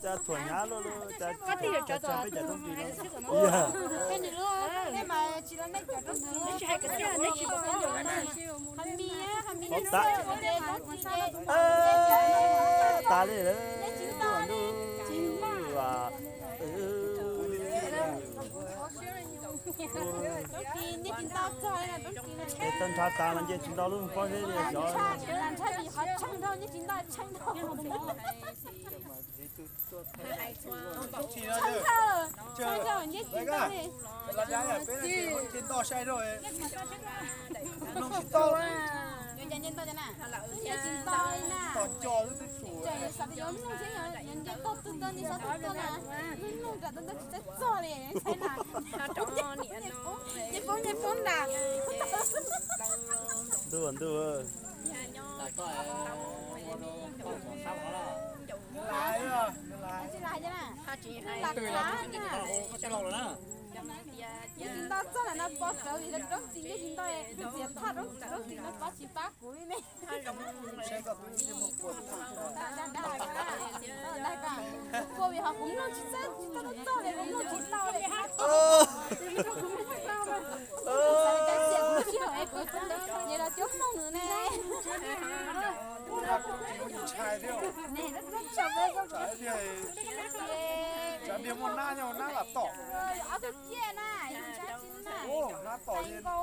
Cas thuam hnyav luaj luaj, cas peb cov roob ris no. Tag li lawm. Ces tau nrhav tas mas nce tsis ntau lub pob zeb li xyov. Ntuj ntuj. Yeej tsis nto txog lam no pov sawv vim roob txiv, yeej tsis nto txiav thaj roob txiv no pov tsis pab kuv li ne. Kuv vim ho kuv mloog tsis txog, tsis tau txog li, kuv mloog tsis tau li. Kuv sib haum es kuv nyias los cuab mloog nws ne. Ob tug ciaj na, nab tom nkaus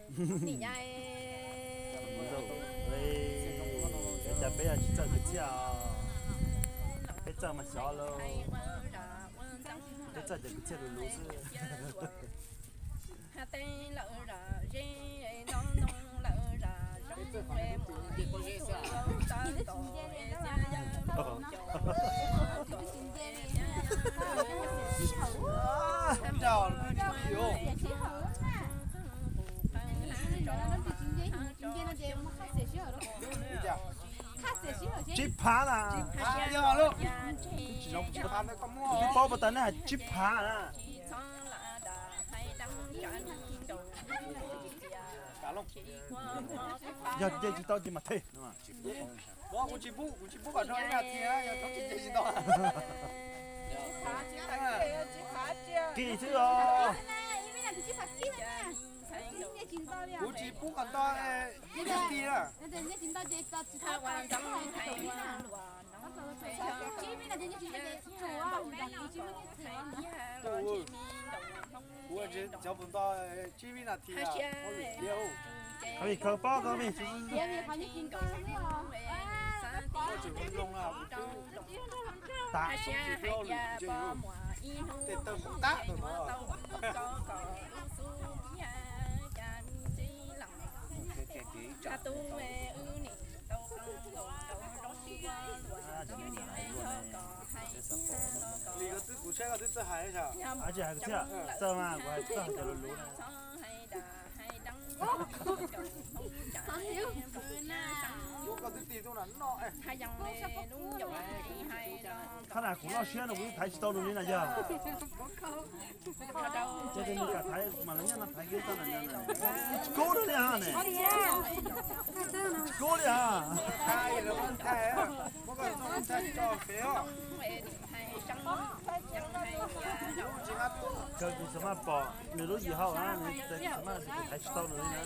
na. Cas peb tsis txawj kwv txhiaj, peb txawj mas xyov lauj, peb txawj cov kwv txhiaj lus lus xwb. Tsib phav na. Kuv twb paub puas tas nej hais tsib phav na. Yog nce tsis tau ces mam them. Kuv tsis pub kom nrog ib nas this, yog thaum tsis nce tsis tau. Kis xwb os. Kuv tsis pub kom nto ib nas this na. Kuv tsis cov puas nto tsib vib nas this. Koj vim khaws pob koj vim. Tej tawg mus tab tom no. Li koj twb, kuv saib koj twb txawj hais. Txawj mas kuv hais txawj hais cov lus lus na. Koj twb tig tuaj na no. Qhov na kuv loj siab no kuv yeej thaiv tsis tau nws li na yog. Ces nws kam thaiv mas lawv nyob no thaiv kiag tau na. Tsis kub li ne. Tsis kub li. Kawg kuv txawm maj pom nws lub yim hauj na, nws txawm maj thaiv tsis tau nws li na.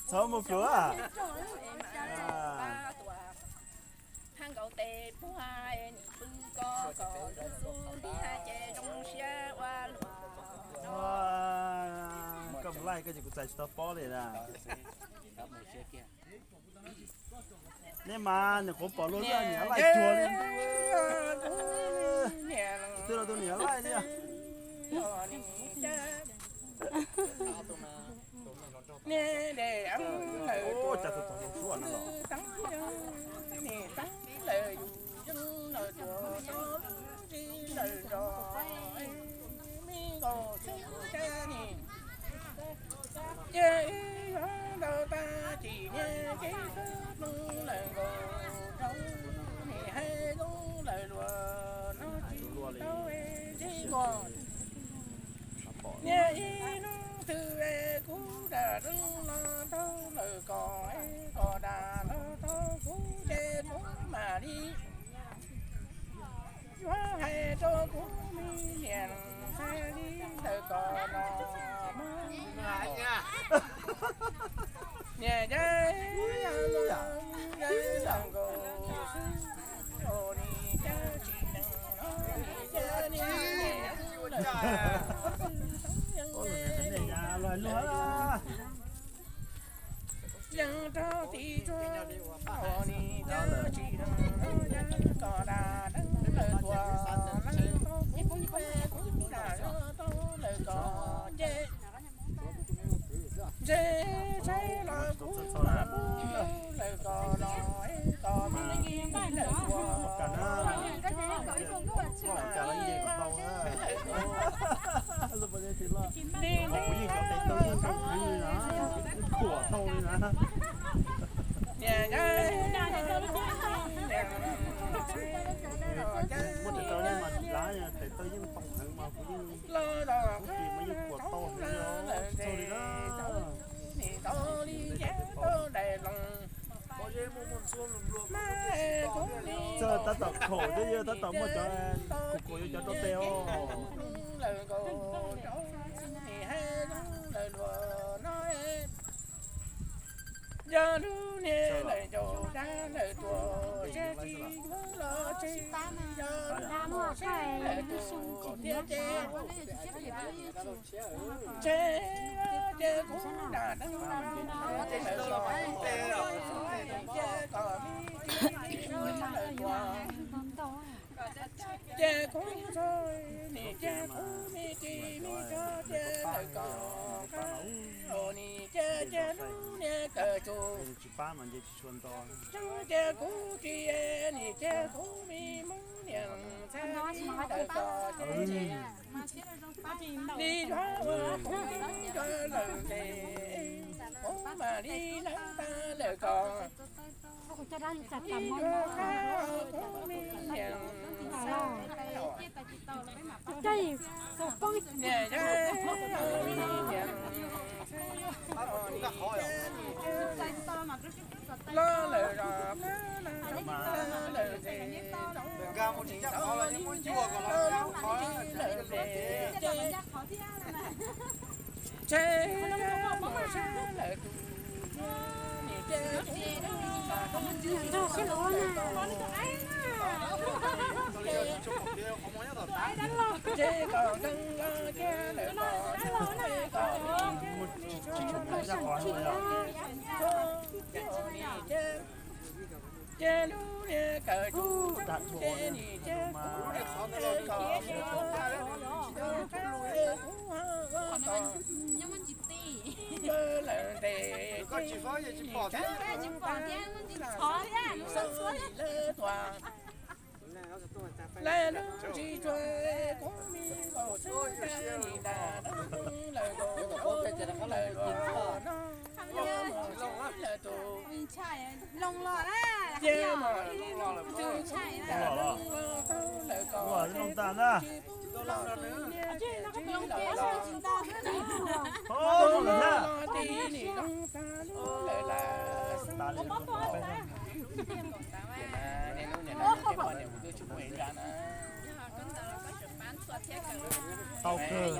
Txhob mus plhuav. Laij koj ces kuv txais tsis tau pob li na. Nej mas niam qhuav pom luag lwj niam laij cuag li. Twb los tus niam laij li. Ces ib yuav ntau tag cim niag kev xub ploog lawm nkaus rau niag haib lub lawm luag no tsis tau es tsis nkuas. Niag ib hnub twg es kuv dam neeb los tau lawm kos es kos dam los tau kuv ces kuv mam li yuav hais rau kuv me niam ntxhais li ntawm kos no mas niam yawg yawg nkaus xwb. Ua li cas tsis neeg no li cas niam yawg lawm. Yeej rau tim tsuag ua li cas tsis neeg no yawg kos dam neeb lawm tuaj neeb tau kuv dam los tau lawm kos ces ntshe saib los kuv mam pub lawm kos los es kos mam li lawm tuaj. Niam yawg los los kuv mas yeej kuam tau heev li os, txog li na. Nim tau li ces tau daim loos mas kuv li txawj tab tom khaum thiab yog tab tom muaj cov kuv kuv yuav cov rau tes os. Lawm nkaus rau nim haib lub lawm luag no yog lub niag lawm ncaus dab lawm tuaj tseg tsis hlub los tseg yog lub muaj sab lawm tuaj thiab ces ntshe ces kuv dam neeb lawm los ces kom me tsis me lawm tuaj. Ces kuv txog nim ces kuv me tsis me tso ces lawm kom qab ua nim ces ces lub niag kawm tsum tseeb ces kuv tsis nim ces kuv me Hmoob niam ntxhais li ntawm ko ces li yuav ua kuv nco lawm ces kuv mam li lawv tag lawm ko. Li yuav qab ua kuv me niam ntxhais niam yawg niam ntxhais los lawm los lawm ces tau nim tau li ces lawm ces ces ntshe muaj sab lawm tus nim ces kuv ces kom nkeeg los kiag lawm kom kom nim ces ces lub niag kawm tsum ces nim ces kuv kom kuv ho kom lawm ntes ces nim ces kuv kom kuv lawm tuaj. Lawv lub ntsis tsuag kuv me nkaus xwb, nim ntas lawm nkaus lawm luag no, yog mus sib lawm tus ces mam li ntws tshaj lawm tau lawm kom tsis pub los tsis los los los los ti nim zoo tag lub lawm lawm. Tau kawg,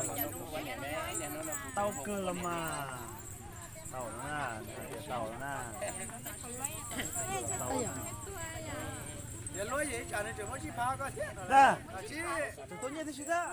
tau kawg los mas. Tau na, tau na. Tau na. Tus tuaj nyiaj tib si tab.